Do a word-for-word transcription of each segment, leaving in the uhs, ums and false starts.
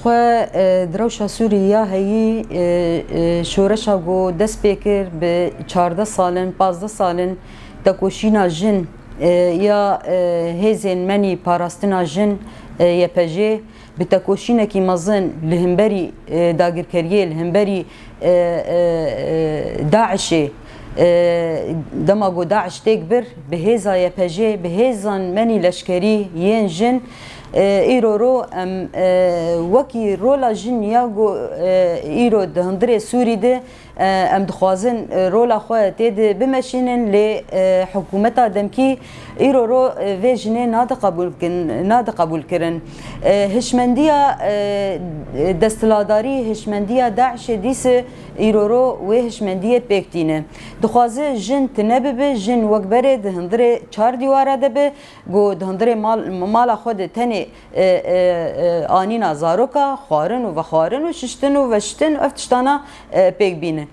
Xwe, e, di rewşa Sûrî ya heyî, e, e, şoreşa ku dest pê kir bi çardeh salin, pazdeh salin tekoşîna jin, e, ya, e, hêzên menî parastina jin, e, Y P J, bi tekoşînekî mezin li hemberî, e, dagirkeriyê, li hemberî, e, e, e, DAIŞê, e, dema ku DAIŞ têk bir, bi hêza Y P J, bi hêzan menî leşkerî yên jin, e, îro ro em, e, wekî rola jin ya ku, e, îro di hundirê Sûrî de, e, em dixwazin, e, rola xwe tê de bimeşînin, lê, e, hikûmeta demkî îro ro, e, vê jinê nade qebûl kin-, nade qebûl kirin. E, hişmendiya, e, desthiladarî, hişmendiya DAIŞê dîse îro ro wê hişmendiyê pêk tîne. Dixwaze jin tine bibe, jin wek berê di hundirê çar dîwara de be, ku di hundirê mal-, mala xwe de tenê, e, e, e, anîna zaroka, xwarin û vexwarin û şiştin û veştin, ev tiştana, e, pêk bîne.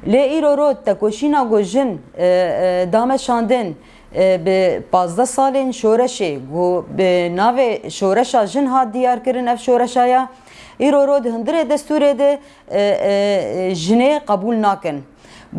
Lê îro ro tekoşîna ku jin, e, e, dameşandin, e, bi pazdeh salên şoreşê, ku bi navê şoreşa jin hat diyar kirin, ev şoreşa ya, îro ro di hundirê destûrê de, e, e, jinê qebûl nakin.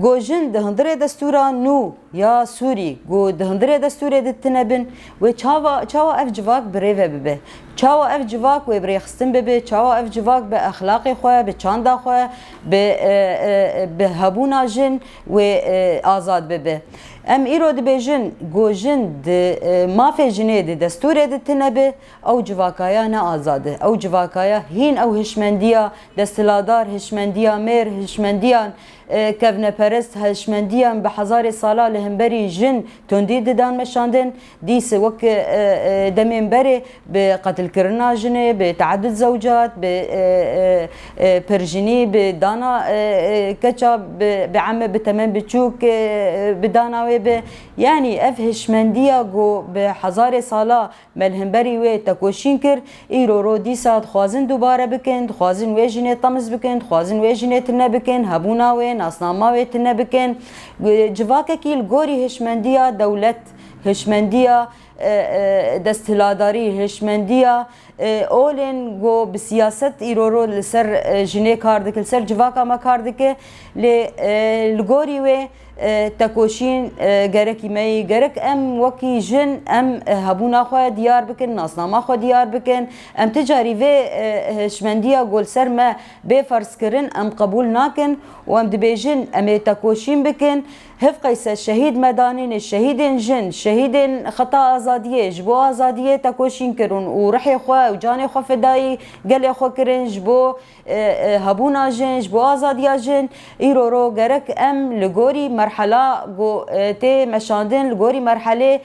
Ku jin di hundirê destûra nû ya Sûrî, ku di hundirê destûrê de tine bin, wê çawa, çawa ev civak bi rê ve bibe? Çawa ev civak wê bi rêxistin bibe? Çawa ev civak bi exlaqê xwe, bi çanda xwe, bi, e, e, bi hebûna jin wê, e, azad bibe? Em îro dibêjin ku jin di, e, mafê jinê di destûrê de tine be, ew civakaya ne azad e. Ew civakaya hîn ew hişmendiya desthiladar, hişmendiya mêr, hişmendiya, e, kevneperest, hişmendiyan bi hezarê sala li hemberî jin tundî didan meşandin, dîse wek, e, e, demên berê bi qetilkirina jinê, bi teedud zewcat, bi, e, e, e, pirjinî, bi dana, e, e, keça bi, bi eme, bi temen biçûk, e, e, bi dana wê bi. Yanî ev hişmendiya ku bi hezarê sala me li hemberî wê tekoşîn kir, îro ro dîsa dixwazin dubare bikin, dixwazin wê jinê temiz bikin, dixwazin wê jinê tune bikin, hebûna wê, nasnama wê tune bikin. Civakekî li gorî hişmendiya dewlet, hişmendiya, e, e, desthiladarî, hişmendiya, e, olên ku bi siyaset îro ro li ser, e, jinê kar dike, li ser civaka me kar dike, lê, e, li gorî wê, e, tekoşîn, e, gerekî me yî. Gerek em wekî jin, em, e, hebûna xwe diyar bikin, nasnama xwe diyar bikin. Em ti carî vê, e, hişmendiya ku li ser me bê ferzkirin, em qebûl nakin û em dibêjin, em ê tekoşîn bikin. Hevqeyse şehîd me danîne, şehîdên jin, şehîdên xeta azadiyê, ji bo azadiyê tekoşîn kirin û rihê xwe û canê xwe fidayî gelê xwe kirin, ji bo e, e, hebûna jin, ji bo azadiya jin, îro ro gerek em li gorî merhela ku, e, tê meşandin, li gorî merhelê,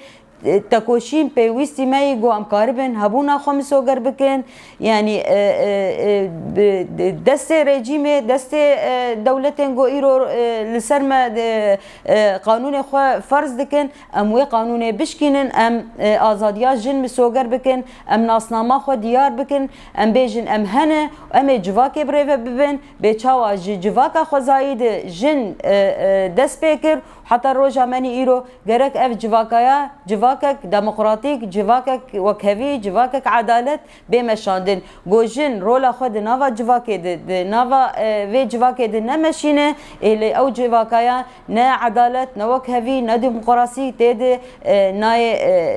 e, tekoşîn pêwîstî me yî ku em karibin hebûna xwe misoger bikin. Yanî, e, e, e, bi, de-, destê rejîmê, destê, e, dewletên ku îro, e, li ser me, e, e, qanûnê xwe ferz dikin, em wê qanûnê bişkînin, em, e, azadiya jin misoger bikin, em nasnama xwe diyar bikin, em bêjin em hene, em ê civakê bi rê ve bibin, bê çawa ji civaka xwezayî de jin, e, e, dest pê kir, heta roja me nî îro gerek ev civakaya, civakek demokratîk, civakek wekhevî, civakek edalet, bê meşandin. Ku jin rola xwe di nava civakê de, di nava, e, vê civakê de nemeşîne, ê lê ew civakaya ne edalet, ne wekhevî, ne demokrasî tê de, e, nayê,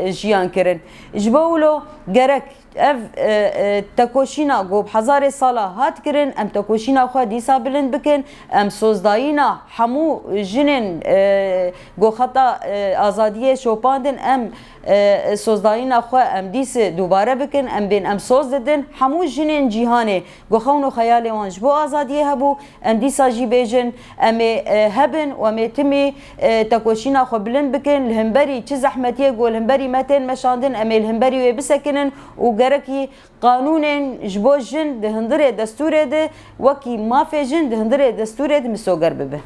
e, jiyan kirin. Ji bo wilo gerek ev, e, e, tekoşîna ku bi hezarê sala hat kirin, em tekoşîna xwe dîsa bilind bikin, em sozdayîna hemû jinên, e, ku xeta, e, azadiyê şopandin, em e, sozdayîna xwe em dîse dubare bikin, em bên em soz didin hemû jinên cîhanê ku xewn û xeyalê wan ji bo azadiyê hebû, em dîsa jî bêjin, em ê, e, hebin û em ê timî, e, tekoşîna xwe bilind bikin, li hemberî çi zehmetiyê ku li hemberî me tên meşandin, em ê li hemberî wê bisekinin û gerekî qanûnên ji bo jin di hundirê destûrê de wekî mafê jin di hundirê destûrê de misoger bibe.